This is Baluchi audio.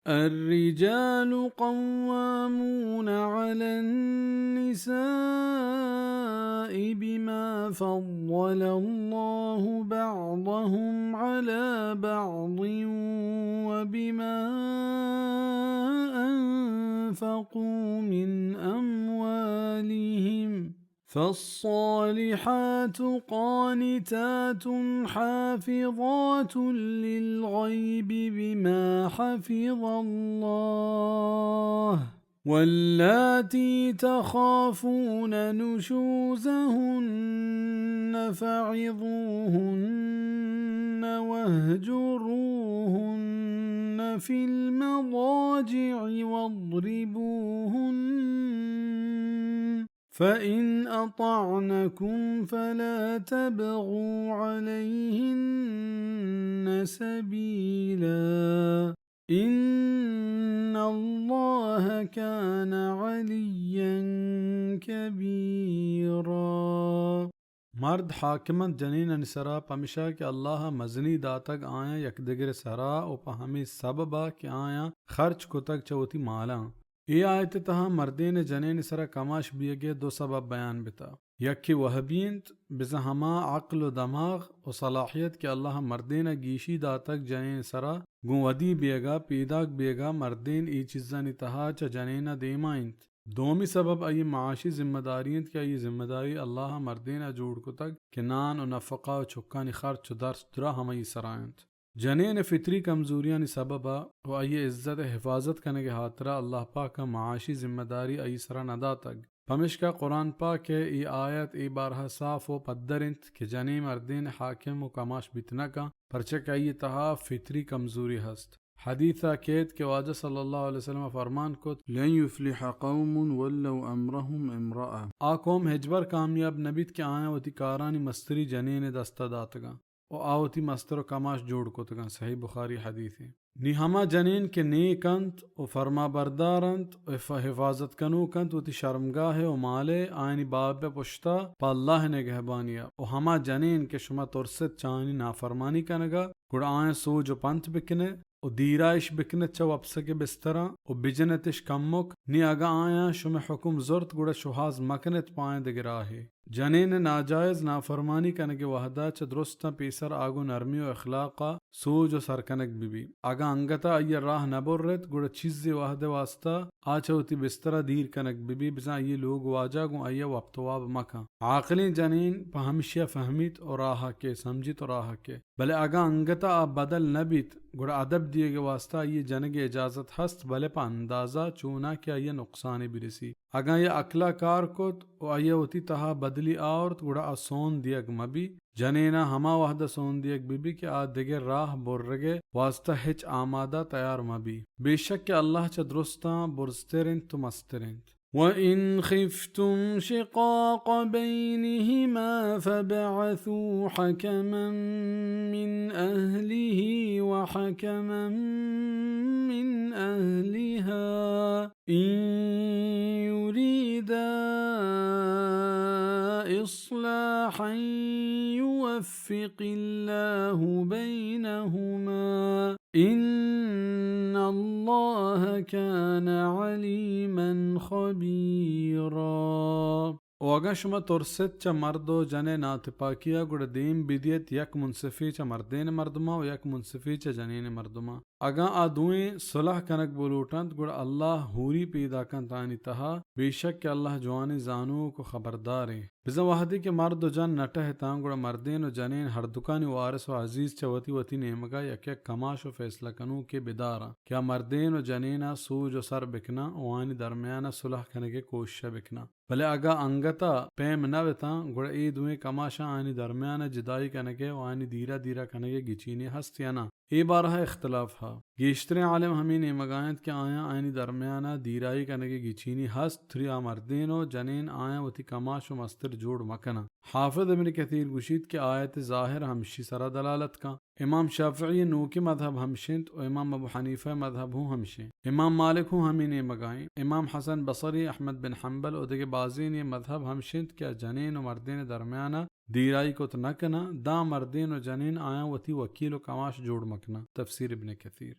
الرجال قوامون على النساء بما فضل الله بعضهم على بعض وبما أنفقوا من أموالهم، فالصالحات قانتات حافظات للغيب بما حفظ الله، واللاتي تخافون نشوزهن فعظوهن واهجروهن في المضاجع واضربوهن، فإن أطعنكم فلا تبغوا عليهن سبيلا، إن الله كان عليا كبيرا. مرد حاکم انت جنینانی سرا، پمیشا کہ اللہ ء مزنی داتگ آیاں یکدگر ء سرا، و پہ ہمے سبب ء کہ آیاں خرچ کتگ چہ وتی مالاں۔ اے آیت ء تہا مردین ء جنین ء سرا کماش بیگ ء دو سبب بیان بتا۔ یکے وہبی انت، بزاں ہما عقل و دماغ و صلاحیت کہ اللہ ء مردین ء گیشی داتگ جنین ء سرا، گوں ودی بیگ ء، پیداک بیگ ء مردین اے چیزانی تہا چہ جنین ء دیما انت۔ دومی سبب آئی معاشی ذمہ داری انت کہ آئی ذمہ داری اللہ ء مردین ء جوڑ کتگ کہ نان و نفقہ و چکانی خرچ و درس درا ہمائی سرا انت۔ جنین ء فطری کمزوریانی سبب ء و آئی ء عزت ء حفاظت کنگ ء ہاترا اللہ پاک ء معاشی ذمہ داری آئی سرا نہ داتگ۔ پمشکا قرآن پاک ء اے آیت اے بارہ ء صاف و پدر انت کہ جنین مردین ء حاکم و کماش بیت نہ کن، پرچہ کہ آئی ء تہا فطری کمزوری ہست۔ حدیث ء کیت کہ واجہ صلی اللہ علیہ وسلم ء فرمان کت، لن يفلح قوم ولوا امرهم امرأة۔ آ قوم ہچبر کامیاب نہ بیت کہ آیاں وتی کارانی مستری جنین ء دست ء داتگاں و آ وتی مستر و کماش جوڑ کتگاں۔ صحیح بخاری حدیث ء۔ نی ہما جنین کہ نیک انت و فرما بردار انت و ف-، حفاظت کنوک انت وتی شرمگاہ ء و مال ء، آیانی باب ء پشتا پہ اللہ ء نگہبانی ء، و ہما جنین کہ شما ترست چہ آیانی نافرمانی کنگا، گڑا آیاں سوج و پنت بکنے و دیرائش بکنت چہ وپسگ ء بستراں و بجنتش کمک، نی اگاں آیاں شمئے حکم زرت گڑا شوہاز مکنت پہ آیاں دگہ راہے۔ جنین ء ناجائز نافرمانی کنگ ء وہدا چہ درستاں پیسر آ گوں نرمی و اخلاقا سوج و سر کنگ بہ بی۔ اگاں انگتا آئی ء راہ نہ برت، گڑا چیزے وہد ء واستا آ چہ وتی بسترا دیر کنگ بہ بی، بزاں آئی ء لوگ واجہ گوں آئی ء وپت واب مہ کن۔ عاقلیں جنین پہ ہمشی ء فہمیت و راہ ء کے، سمجھیت و راہ ء کے۔ بلے اگاں انگتا آ بدل نہ بیت، گڑا ادب دیگ ء واستا آئی ء جنگ ء اجازت ہست، بلے پہ اندازہ، چوناں کہ آئی ء نقصانے برسی۔ اگاں آئی ء عقل ء کار کت و آئی ء وتی تہا بدلی آورت، گڑا آ سون دیگ مہ بی۔ جنین ء ہما وہد ء سون دیگ بہ بی کہ آ دگہ راہ برگ ء واستا ہچ آمادہ تیار مہ بی۔ بے شک کہ اللہ چہ درستاں برزتر انت و مستر انت۔ وَإِنْ خِفْتُمْ شِقَاقَ بَيْنِهِمَا فَابْعَثُوا حَكَمًا مِنْ أَهْلِهِ وَحَكَمًا مِنْ أَهْلِهَا إِنْ يُرِيدَا إِصْلَاحًا يُوَفِّقِ اللَّهُ بَيْنَهُمَا إِنَّ اللَّهَ كَانَ عَلِيمًا خَبِيرًا۔ و اگاں شما ترست چہ مرد و جن ء ناتپاکی ء، گڑا دیم بدیت یک منصفے چہ مردین مردماں و یک منصفے چہ جنین مردماں۔ اگاں آ دوئیں صلح کنگ بلوٹنت، گڑا اللہ ہوری پیدا کنت آنی تہا، بے شک کہ اللہ جوانیں زانوک و خبرداریں۔ بزاں وہدے کہ مرد و جن نہ ٹہتاں، گڑا مردین و جنین ہردکانی وارث و عزیز چہ وتی وتی نیمگا یک یک کماش و فیصلہ کنوکے بداراں کہ آ مردین و جنینا سوج و سر بکناں و آنی درمیانا صلح کنگے کوشش بکناں۔ بلے اگاں انگتا پیم نہ بتاں، گڑا اے دوئیں کماشاں آنی درمیانا جدائی کنگے و آنی دیرا دیرا کنگے گچینی ہست یا نہ؟ اے بارہا اختلاف ہا۔ گیشتریں عالم ہمے نیمگا انت کہ آیاں آیانی درمیانا دیرائی کنگے گچینی ہست، تری آ مردین و جنین آیاں وتی کماش و مستر جوڑ مکناں۔ حافظ ابن کثیر گوشیت کہ آیت ظاہر ہمشی سرا دلالت کن۔ امام شافعی نوکی مذہب ہمشنت و امام ابو حنیفہ مذہب ہوں ہمشیں۔ امام مالک ہوں ہمے نیمگا ایں۔ امام حسن بصری، احمد بن حنبل و دگہ بازینی مذہب ہمشنت کہ آ جنین و مردین درمیانا دیرائی کت نہ کناں، داں مردین و جنین آیاں وتی وکیل و کماش جوڑ مکناں۔ تفسیر ابن کثیر۔